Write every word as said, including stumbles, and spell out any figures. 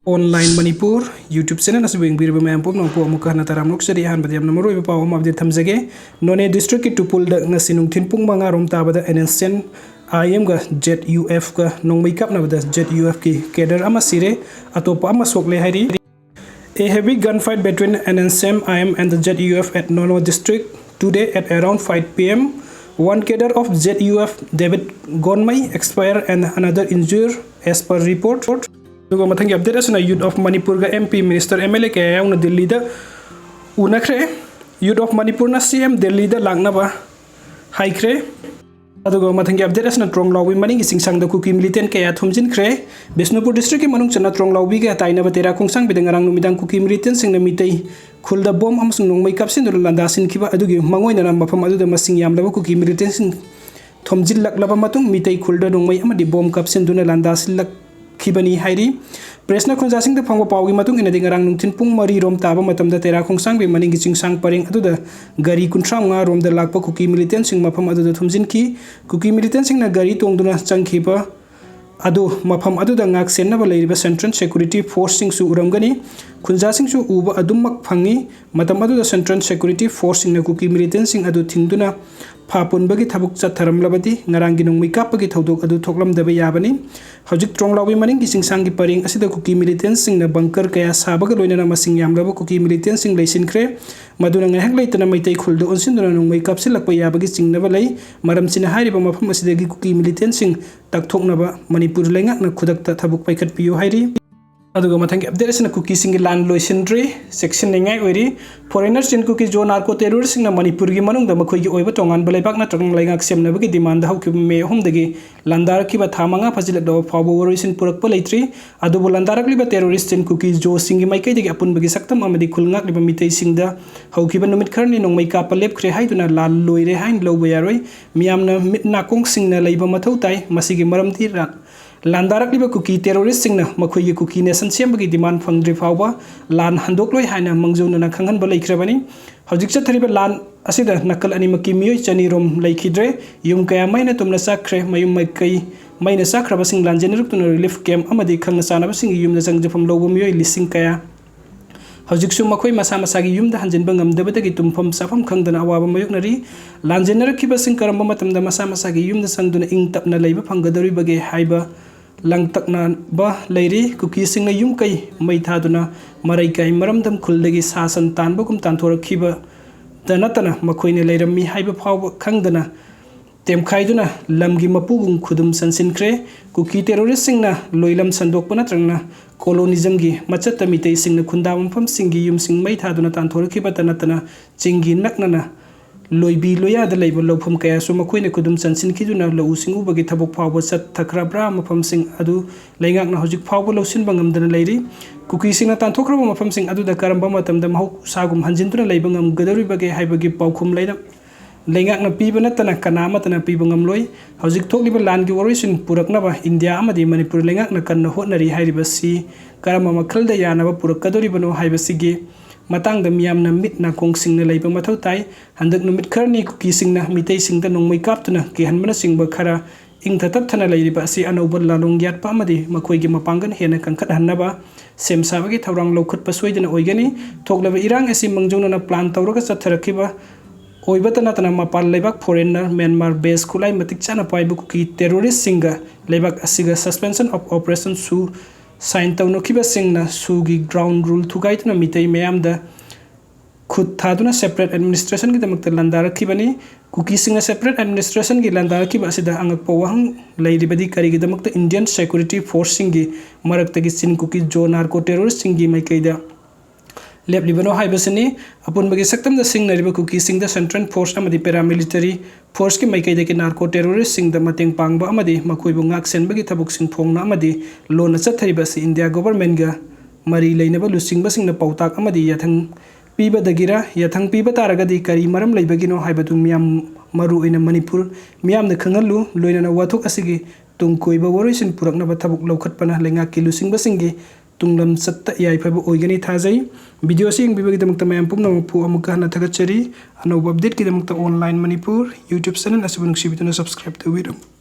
Online Manipur YouTube channel ꯑꯁꯤꯕꯨ ꯌꯦꯡꯕꯤꯔꯤꯕ ꯃꯌꯥꯝ ꯄꯨꯝꯅꯃꯛꯄꯨ ꯑꯃꯨꯛꯀ ꯍꯟꯅ ꯇꯔꯥꯝꯅ ꯑꯣꯛꯆꯔꯤ꯫ ꯑꯍꯥꯟꯕꯗ ꯌꯥꯝꯅ ꯃꯔꯨꯑꯣꯏꯕ ꯄꯥꯎ ꯑꯃ update ꯊꯝꯖꯒꯦ꯫ ꯅꯣꯅꯦ district ꯀꯤ ꯇꯨꯄꯨꯜꯗ ꯉꯁꯤ ꯅꯨꯡꯊꯤꯜ ꯄꯨꯡ ꯃꯉꯥ ꯔꯣꯝ ꯇꯥꯕꯗ N S M I M ꯒ Z U F ꯀ ꯅꯣꯡꯃꯩ ꯀꯥꯞꯅꯕꯗ Z U F ꯀꯤ cadre ꯑꯃ ꯁꯤꯔꯦ, ꯑꯇꯣꯞꯄ ꯑꯃ ꯁꯣꯛꯂꯦ ꯍꯥꯏꯔꯤ꯫ A heavy gunfight between N S M I M and the Z U F at Nono district today at around five P M. One cadre of Z U F, David Gonmei, expire and another injured as per report. ꯑꯗꯨꯒ ꯃꯊꯪꯒꯤ update ꯑꯁꯤꯅ Youth of Manipur ꯒ M P, minister, M L A ꯀꯌꯥ ꯌꯥꯎꯅ ꯗꯤꯜꯂꯤꯗ ꯎꯅꯈ꯭ꯔꯦ꯫ Youth of Manipur ꯅ C M ꯗꯤꯜꯂꯤꯗ ꯂꯥꯛꯅꯕ ꯍꯥꯏꯈ꯭ꯔꯦ꯫ ꯑꯗꯨꯒ ꯃꯊꯪꯒꯤ update ꯑꯁꯤꯅ ꯇ꯭ꯔꯣꯡꯂꯥꯎꯕꯤ ꯃꯅꯤꯡꯒꯤ ꯆꯤꯡꯁꯥꯡꯗ ꯀꯨꯀꯤ militant ꯀꯌꯥ ꯊꯣꯝꯖꯤꯟꯈ꯭ꯔꯦ꯫ ꯕꯤꯁꯅꯨꯄꯨꯔ district ꯀꯤ ꯃꯅꯨꯡ ꯆꯟꯅ ꯇ꯭ꯔꯣꯡꯂꯥꯎꯕꯤꯒ ꯇꯥꯏꯅꯕ ꯇꯦꯔꯥ ꯈꯣꯡꯁꯥꯡꯕꯤꯗ ꯉꯔꯥꯡ ꯅꯨꯃꯤꯗꯥꯡ ꯀꯨꯀꯤ militant ꯁꯤꯡꯅ ꯃꯤꯇꯩ ꯈꯨꯜꯗ bomb ꯑꯃꯁꯨꯡ ꯅꯣꯡꯃꯩ ꯀꯥꯞꯁꯤꯟꯗꯨꯅ ꯂꯥꯟꯗꯥꯁꯤꯟꯈꯤꯕ ꯑꯗꯨꯒꯤ ꯃꯥꯡꯑꯣꯏꯅꯅ ꯃꯐꯝ ꯑꯗꯨꯗ ꯃꯁꯤꯡ ꯌꯥꯝꯂꯕ ꯀꯨꯀꯤ militant ꯁꯤꯡ ꯊꯣꯝꯖꯤꯜꯂꯛꯂꯕ ꯃꯇꯨꯡ ꯃꯤꯇꯩ ꯈꯨꯜꯗ ꯅꯣꯡꯃꯩ ꯑꯃꯗꯤ bomb ꯀꯥꯞꯁꯤꯟꯗꯨꯅ ꯂꯥꯟꯗꯥꯁꯤꯜꯂꯛꯈꯤꯕꯅꯤ ꯍꯥꯏꯔꯤ꯫ Press ꯅ ꯈꯨꯟꯖꯥꯁꯤꯡꯗ ꯐꯪꯕ ꯄꯥꯎꯒꯤ ꯃꯇꯨꯡ ꯏꯟꯅꯗꯤ ꯉꯔꯥꯡ ꯅꯨꯡꯊꯤꯜ ꯄꯨꯡ ꯃꯔꯤ ꯔꯣꯝ ꯇꯥꯕ ꯃꯇꯝꯗ ꯇꯦꯔꯥ ꯈꯣꯡꯁꯥꯡꯕꯤ ꯃꯅꯤꯡꯒꯤ ꯆꯤꯡꯁꯥꯡ ꯄꯔꯦꯡ ꯑꯗꯨꯗ ꯒꯥꯔꯤ ꯀꯨꯟꯊ꯭ꯔꯥ ꯃꯉꯥ ꯔꯣꯝꯗ ꯂꯥꯛꯄ ꯀꯨꯀꯤ militant ꯁꯤꯡ ꯃꯐꯝ ꯑꯗꯨꯗ ꯊꯣꯝꯖꯤꯟꯈꯤ꯫ ꯀꯨꯀꯤ militant ꯁꯤꯡꯅ ꯒꯥꯔꯤ ꯇꯣꯡꯗꯨꯅ ꯆꯪꯈꯤꯕ ꯑꯗꯨ ꯃꯐꯝ ꯑꯗꯨꯗ ꯉꯥꯛ ꯁꯦꯟꯅꯕ ꯂꯩꯔꯤꯕ Central Security Force ꯁꯤꯡꯁꯨ ꯎꯔꯝꯒꯅꯤ꯫ ꯈꯨꯟꯖꯥꯁꯤꯡꯁꯨ ꯎꯕ ꯑꯗꯨꯃꯛ ꯐꯪꯉꯤ꯫ ꯃꯇꯝ ꯑꯗꯨꯗ Central Security Force ꯁꯤꯡꯅ ꯀꯨꯀꯤ militant ꯁꯤꯡ ꯑꯗꯨ ꯊꯤꯡꯗꯨꯅ ꯐꯥ ꯄꯨꯟꯕꯒꯤ ꯊꯕꯛ ꯆꯠꯊꯔꯝꯂꯕꯗꯤ ꯉꯔꯥꯡꯒꯤ ꯅꯣꯡꯃꯩ ꯀꯥꯞꯄꯒꯤ ꯊꯧꯗꯣꯛ ꯑꯗꯨ ꯊꯣꯛꯂꯝꯗꯕ ꯌꯥꯕꯅꯤ꯫ ꯍꯧꯖꯤꯛ ꯇ꯭ꯔꯣꯡꯂꯥꯎꯕꯤ ꯃꯅꯤꯡꯒꯤ ꯆꯤꯡꯁꯥꯡꯒꯤ ꯄꯔꯦꯡ ꯑꯁꯤꯗ ꯀꯨꯀꯤ militant ꯁꯤꯡꯅ bunker ꯀꯌꯥ ꯁꯥꯕꯒ ꯂꯣꯏꯅꯅ ꯃꯁꯤꯡ ꯌꯥꯝꯂꯕ ꯀꯨꯀꯤ militant ꯁꯤꯡ ꯂꯩꯁꯤꯟꯈ꯭ꯔꯦ꯫ ꯃꯗꯨꯅ ꯉꯥꯏꯍꯥꯛ ꯂꯩꯇꯅ ꯃꯩꯇꯩ ꯈꯨꯜꯗ ꯑꯣꯟꯁꯤꯟꯗꯨꯅ ꯅꯣꯡꯃꯩ ꯀꯥꯞꯁꯤꯜꯂꯛꯄ ꯌꯥꯕꯒꯤ ꯆꯤꯡꯅꯕ ꯂꯩ꯫ ꯃꯔꯝꯁꯤꯅ ꯍꯥꯏꯔꯤꯕ ꯃꯐꯝ ꯑꯁꯤꯗꯒꯤ ꯀꯨꯀꯤ militant ꯁꯤꯡ ꯇꯛꯊꯣꯛꯅꯕ ꯃꯅꯤꯄꯨꯔ ꯂꯩꯉꯥꯛꯅ ꯈꯨꯗꯛꯇ ꯊꯕꯛ ꯄꯥꯏꯈꯠꯄꯤꯌꯨ ꯍꯥꯏꯔꯤ꯫ ꯑꯗꯨꯒ ꯃꯊꯪꯒꯤ update ꯑꯁꯤꯅ ꯀꯨꯀꯤꯁꯤꯡꯒꯤ ꯂꯥꯟ ꯂꯣꯏꯁꯤꯟꯗ꯭ꯔꯤ, ꯆꯦꯛꯁꯤꯟꯅꯤꯡꯉꯥꯏ ꯑꯣꯏꯔꯤ꯫ Foreigner Chin Kuki Zo narco terrorist ꯁꯤꯡꯅ ꯃꯅꯤꯄꯨꯔꯒꯤ ꯃꯅꯨꯡꯗ ꯃꯈꯣꯏꯒꯤ ꯑꯣꯏꯕ ꯇꯣꯉꯥꯟꯕ ꯂꯩꯕꯥꯛ ꯅꯠꯇ꯭ꯔꯒ ꯂꯩꯉꯥꯛ ꯁꯦꯝꯅꯕꯒꯤ demand ꯍꯧꯈꯤꯕ ꯃꯦ ꯑꯍꯨꯝꯗꯒꯤ ꯂꯥꯟꯗꯥꯔꯛꯈꯤꯕ ꯊꯥ ꯃꯉꯥ ꯐꯥꯖꯤꯜꯂꯛꯂꯕ ꯐꯥꯎꯕ ꯋꯥꯔꯣꯏꯁꯤꯟ ꯄꯨꯔꯛꯄ ꯂꯩꯇ꯭ꯔꯤ꯫ ꯑꯗꯨꯕꯨ ꯂꯥꯟꯗꯥꯔꯛꯂꯤꯕ terrorist Chin Kuki Zo ꯁꯤꯡꯒꯤ ꯃꯥꯏꯀꯩꯗꯒꯤ ꯑꯄꯨꯟꯕꯒꯤ ꯁꯛꯇꯝ ꯑꯃꯗꯤ ꯈꯨꯜ ꯉꯥꯛꯂꯤꯕ ꯃꯤꯇꯩꯁꯤꯡꯗ ꯍꯧꯈꯤꯕ ꯅꯨꯃꯤꯠ ꯈꯔꯅꯤ ꯅꯣꯡꯃꯩ ꯀꯥꯞꯄ ꯂꯦꯞꯈ꯭ꯔꯦ ꯍꯥꯏꯗꯨꯅ ꯂꯥꯟ ꯂꯣꯏꯔꯦ ꯍꯥꯏꯅ ꯂꯧꯕ ꯌꯥꯔꯣꯏ꯫ ꯃꯤꯌꯥꯝꯅ ꯃꯤꯠ ꯅꯥꯀꯣꯡꯁꯤꯡꯅ ꯂꯩꯕ ꯃꯊꯧ ꯇꯥꯏ꯫ ꯃꯁꯤꯒꯤ ꯃꯔꯝꯗꯤ ꯂꯥꯟꯗꯥꯔꯛꯂꯤꯕ ꯀꯨꯀꯤ terrorist ꯁꯤꯡꯅ ꯃꯈꯣꯏꯒꯤ ꯀꯨꯀꯤ nation ꯁꯦꯝꯕꯒꯤ demand ꯐꯪꯗ꯭ꯔꯤ ꯐꯥꯎꯕ ꯂꯥꯟ ꯍꯟꯗꯣꯛꯂꯣꯏ ꯍꯥꯏꯅ ꯃꯥꯡꯖꯧꯅꯅ ꯈꯪꯍꯟꯕ ꯂꯩꯈ꯭ꯔꯕꯅꯤ꯫ ꯍꯧꯖꯤꯛ ꯆꯠꯊꯔꯤꯕ ꯂꯥꯟ ꯑꯁꯤꯗ ꯅꯥꯀꯜ ꯑꯅꯤꯃꯛꯀꯤ ꯃꯤꯑꯣꯏ ꯆꯅꯤ ꯔꯣꯝ ꯂꯩꯈꯤꯗ꯭ꯔꯦ꯫ ꯌꯨꯝ ꯀꯌꯥ ꯃꯩꯅ ꯇꯨꯝꯅ ꯆꯥꯛꯈ꯭ꯔꯦ꯫ ꯃꯌꯨꯝ ꯃꯀꯩ ꯃꯩꯅ ꯆꯥꯛꯈ꯭ꯔꯕꯁꯤꯡ ꯂꯥꯟꯖꯦꯟꯅꯔꯛꯇꯨꯅ relief camp ꯑꯃꯗꯤ ꯈꯪꯅ ꯆꯥꯟꯅꯕꯁꯤꯡꯒꯤ ꯌꯨꯝꯗ ꯆꯪꯖꯐꯝ ꯂꯧꯕ ꯃꯤꯑꯣꯏ ꯂꯤꯁꯤꯡ ꯀꯌꯥ ꯍꯧꯖꯤꯛꯁꯨ ꯃꯈꯣꯏ ꯃꯁꯥ ꯃꯁꯥꯒꯤ ꯌꯨꯝꯗ ꯍꯟꯖꯤꯟꯕ ꯉꯝꯗꯕꯗꯒꯤ ꯇꯨꯝꯐꯝ ꯆꯥꯐꯝ ꯈꯪꯗꯅ ꯑꯋꯥꯕ ꯃꯥꯌꯣꯛꯅꯔꯤ꯫ ꯂꯥꯟꯖꯦꯟꯅꯔꯛꯈꯤꯕꯁꯤꯡ ꯀꯔꯝꯕ ꯃꯇꯝꯗ ꯃꯁꯥ ꯃꯁꯥꯒꯤ ꯌꯨꯝꯗ ꯆꯪꯗꯨꯅ ꯏꯪ ꯇꯞꯅ ꯂꯩꯕ ꯐꯪꯒꯗꯧꯔꯤꯕꯒꯦ ꯍꯥꯏꯕ ꯂꯥꯡꯇꯛꯅꯕ ꯂꯩꯔꯤ꯫ ꯀꯨꯀꯤꯁꯤꯡꯅ ꯌꯨꯝ ꯀꯩ ꯃꯩ ꯊꯥꯗꯨꯅ ꯃꯔꯩ ꯀꯥꯏ ꯃꯔꯝꯗꯝ ꯈꯨꯜꯗꯒꯤ ꯁꯥ ꯁꯟ ꯇꯥꯟꯕꯒꯨꯝ ꯇꯥꯟꯊꯣꯔꯛꯈꯤꯕꯗ ꯅꯠꯇꯅ ꯃꯈꯣꯏꯅ ꯂꯩꯔꯝꯃꯤ ꯍꯥꯏꯕ ꯐꯥꯎꯕ ꯈꯪꯗꯅ ꯇꯦꯝꯈꯥꯏꯗꯨꯅ ꯂꯝꯒꯤ ꯃꯄꯨꯒꯨꯝ ꯈꯨꯗꯨꯝ ꯆꯟꯁꯤꯟꯈ꯭ꯔꯦ꯫ ꯀꯨꯀꯤ terroristꯁꯤꯡꯅ ꯂꯣꯏꯂꯝ ꯁꯟꯗꯣꯛꯄ ꯅꯠꯇ꯭ꯔꯒꯅ colonialismꯒꯤ ꯃꯆꯠꯇ ꯃꯤꯇꯩꯁꯤꯡꯅ ꯈꯨꯟꯗꯥꯕ ꯃꯐꯝꯁꯤꯡꯒꯤ ꯌꯨꯝꯁꯤꯡ ꯃꯩ ꯊꯥꯗꯨꯅ ꯇꯥꯟꯊꯣꯔꯛꯈꯤꯕꯇ ꯅꯠꯇꯅ ꯆꯤꯡꯒꯤ ꯅꯛꯅꯅ ꯂꯣꯏꯕꯤ ꯂꯣꯌꯥꯗ ꯂꯩꯕ ꯂꯧꯐꯝ ꯀꯌꯥꯁꯨ ꯃꯈꯣꯏꯅ ꯈꯨꯗꯨꯝ ꯆꯟꯁꯤꯟꯈꯤꯗꯨꯅ ꯂꯧꯎ ꯁꯤꯡꯎꯕꯒꯤ ꯊꯕꯛ ꯐꯥꯎꯕ ꯆꯠꯊꯈ꯭ꯔꯕ꯭ꯔꯥ? ꯃꯐꯝꯁꯤꯡ ꯑꯗꯨ ꯂꯩꯉꯥꯛꯅ ꯍꯧꯖꯤꯛ ꯐꯥꯎꯕ ꯂꯧꯁꯤꯟꯕ ꯉꯝꯗꯅ ꯂꯩꯔꯤ꯫ ꯀꯨꯀꯤꯁꯤꯡꯅ ꯇꯥꯟꯊꯣꯛꯈ꯭ꯔꯕ ꯃꯐꯝꯁꯤꯡ ꯑꯗꯨꯗ ꯀꯔꯝꯕ ꯃꯇꯝꯗ ꯃꯍꯧꯁꯥꯒꯨꯝ ꯍꯟꯖꯤꯟꯗꯨꯅ ꯂꯩꯕ ꯉꯝꯒꯗꯧꯔꯤꯕꯒꯦ ꯍꯥꯏꯕꯒꯤ ꯄꯥꯎꯈꯨꯝ ꯂꯩꯔ-, ꯂꯩꯉꯥꯛꯅ ꯄꯤꯕ ꯅꯠꯇꯅ ꯀꯅꯥ ꯑꯃꯠꯇꯅ ꯄꯤꯕ ꯉꯝꯂꯣꯏ꯫ ꯍꯧꯖꯤꯛ ꯊꯣꯛꯂꯤꯕ ꯂꯥꯟꯒꯤ ꯋꯥꯔꯣꯏꯁꯤꯟ ꯄꯨꯔꯛꯅꯕ ꯏꯟꯗꯤꯌꯥ ꯑꯃꯗꯤ ꯃꯅꯤꯄꯨꯔ ꯂꯩꯉꯥꯛꯅ ꯀꯟꯅ ꯍꯣꯠꯅꯔꯤ ꯍꯥꯏꯔꯤꯕꯁꯤ ꯀꯔꯝꯕ ꯃꯈꯜꯗ ꯌꯥꯅꯕ ꯄꯨꯔꯛꯀꯗꯧꯔꯤꯕꯅꯣ ꯍꯥꯏꯕꯁꯤꯒꯤ ꯃꯇꯥꯡꯗ ꯃꯤꯌꯥꯝꯅ ꯃꯤꯠ ꯅꯥꯀꯣꯡ ꯁꯤꯡꯅ ꯂꯩꯕ ꯃꯊꯧ ꯇꯥꯏ꯫ ꯍꯟꯗꯛ ꯅꯨꯃꯤꯠ ꯈꯔꯅꯤ ꯀꯨꯀꯤꯁꯤꯡꯅ ꯃꯤꯇꯩꯁꯤꯡꯗ ꯅꯣꯡꯃꯩ ꯀꯥꯞꯇꯨꯅ ꯀꯤꯍꯟꯕꯅꯆꯤꯡꯕ ꯈꯔ ꯏꯪꯊ ꯇꯞꯊꯅ ꯂꯩꯔꯤꯕ ꯑꯁꯤ ꯑꯅꯧꯕ ꯂꯥꯂꯣꯡ ꯌꯥꯠꯄ ꯑꯃꯗꯤ ꯃꯈꯣꯏꯒꯤ ꯃꯄꯥꯡꯒꯜ ꯍꯦꯟꯅ ꯀꯟꯈꯠꯍꯟꯅꯕ ꯁꯦꯝ ꯁꯥꯕꯒꯤ ꯊꯧꯔꯥꯡ ꯂꯧꯈꯠꯄ ꯁꯣꯏꯗꯅ ꯑꯣꯏꯒꯅꯤ꯫ ꯊꯣꯛꯂꯕ ꯏꯔꯥꯡ ꯑꯁꯤ ꯃꯥꯡꯖꯧꯅꯅ plan ꯇꯧꯔꯒ ꯆꯠꯊꯔꯛꯈꯤꯕ ꯑꯣꯏꯕꯇ ꯅꯠꯇꯅ ꯃꯄꯥꯟ ꯂꯩꯕꯥꯛ foreigner, Myanmar base ꯈꯨꯠꯂꯥꯏ ꯃꯇꯤꯛ ꯆꯥꯅ ꯄꯥꯏꯕ ꯀꯨꯀꯤ terroristꯁꯤꯡꯒ ꯂꯩꯕꯥꯛ ꯑꯁꯤꯒ suspension of operation ꯁꯨ sign ꯇꯧꯅꯈꯤꯕꯁꯤꯡꯅ ꯁꯨꯒꯤ ground rule ꯊꯨꯒꯥꯏꯗꯨꯅ ꯃꯤꯇꯩ ꯃꯌꯥꯝꯗ ꯈꯨꯠ ꯊꯥꯗꯨꯅ separate administrationꯒꯤꯗꯃꯛꯇ ꯂꯥꯟꯗꯥꯔꯛꯈꯤꯕꯅꯤ꯫ ꯀꯨꯀꯤꯁꯤꯡꯅ separate administrationꯒꯤ ꯂꯥꯟꯗꯥꯔꯛꯈꯤꯕ ꯑꯁꯤꯗ ꯑꯉꯛꯄ ꯋꯥꯍꯪ ꯂꯩꯔꯤꯕꯗꯤ ꯀꯔꯤꯒꯤꯗꯃꯛꯇ Indian security forceꯁꯤꯡꯒꯤ ꯃꯔꯛꯇꯒꯤ ꯆꯤꯟ ꯀꯨꯀꯤ ꯖꯣ narco terroristꯁꯤꯡꯒꯤ ꯃꯥꯏꯀꯩꯗ ꯂꯦꯞꯂꯤꯕꯅꯣ ꯍꯥꯏꯕꯁꯤꯅꯤ꯫ ꯑꯄꯨꯟꯕꯒꯤ ꯁꯛꯇꯝꯗ ꯁꯤꯡꯅꯔꯤꯕ ꯀꯨꯀꯤꯁꯤꯡꯗ central force ꯑꯃꯗꯤ paramilitary forceꯀꯤ ꯃꯥꯏꯀꯩꯗꯒꯤ narco terroristꯁꯤꯡꯗ ꯃꯇꯦꯡ ꯄꯥꯡꯕ ꯑꯃꯗꯤ ꯃꯈꯣꯏꯕꯨ ꯉꯥꯛ ꯁꯦꯟꯕꯒꯤ ꯊꯕꯛꯁꯤꯡ ꯐꯣꯡꯅ ꯑꯃꯗꯤ ꯂꯣꯟꯅ ꯆꯠꯊꯔꯤꯕ ꯑꯁꯤ ꯏꯟꯗꯤꯌꯥ governmentꯒ ꯃꯔꯤ ꯂꯩꯅꯕ ꯂꯨꯆꯤꯡꯕꯁꯤꯡꯅ ꯄꯥꯎꯇꯥꯛ ꯑꯃꯗꯤ ꯌꯥꯊꯪ ꯄꯤꯕꯗꯒꯤꯔ? ꯌꯥꯊꯪ ꯄꯤꯕ ꯇꯥꯔꯒꯗꯤ ꯀꯔꯤ ꯃꯔꯝ ꯂꯩꯕꯒꯤꯅꯣ ꯍꯥꯏꯕꯗꯨ ꯃꯤꯌꯥꯝ, ꯃꯔꯨꯑꯣꯏꯅ ꯃꯅꯤꯄꯨꯔ ꯃꯤꯌꯥꯝꯅ ꯈꯪꯍꯜꯂꯨ꯫ ꯂꯣꯏꯅꯅ ꯋꯥꯊꯣꯛ ꯑꯁꯤꯒꯤ ꯇꯨꯡ ꯀꯣꯏꯕ ꯋꯥꯔꯣꯏꯁꯤꯟ ꯄꯨꯔꯛꯅꯕ ꯊꯕꯛ ꯂꯧꯈꯠꯄꯅ ꯂꯩꯉꯥꯛꯀꯤ ꯂꯨꯆꯤꯡꯕꯁꯤꯡꯒꯤ ꯇꯨꯡꯂꯝꯆꯠꯇ ꯌꯥꯏꯐꯕ ꯑꯣꯏꯒꯅꯤ ꯊꯥꯖꯩ꯫ Video ꯑꯁꯤ ꯌꯦꯡꯕꯤꯕꯒꯤꯗꯃꯛꯇ ꯃꯌꯥꯝ ꯄꯨꯝꯅꯃꯛꯄꯨ ꯑꯃꯨꯛꯀ ꯍꯟꯅ ꯊꯥꯒꯠꯆꯔꯤ꯫ ꯑꯅꯧꯕ updateꯀꯤꯗꯃꯛꯇ Online Manipur YouTube channel ꯑꯁꯤꯕꯨ ꯅꯨꯡꯁꯤꯕꯤꯗꯨꯅ subscribe ꯇꯧꯕꯤꯔꯝꯃꯨ꯫